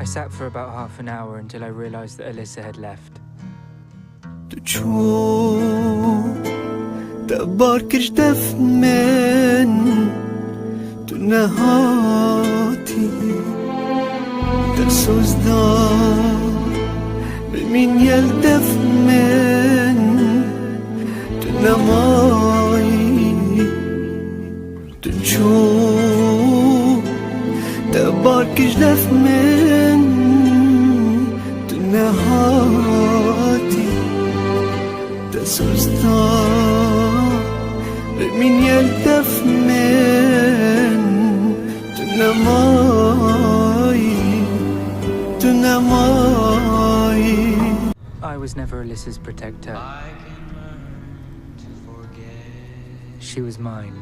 I sat for about half an hour until I realized that Alyssa had left. Tu çû te bar kir ji dev min Tu nehatî Te soz da Bimîn yel dev min Tu nemayî Tu çû te bar kir ji dev min Tu nehatî Te soz da bimîn yel dev min Tu nemayî Tu nemayî I was never Alyssa's protector. She was mine.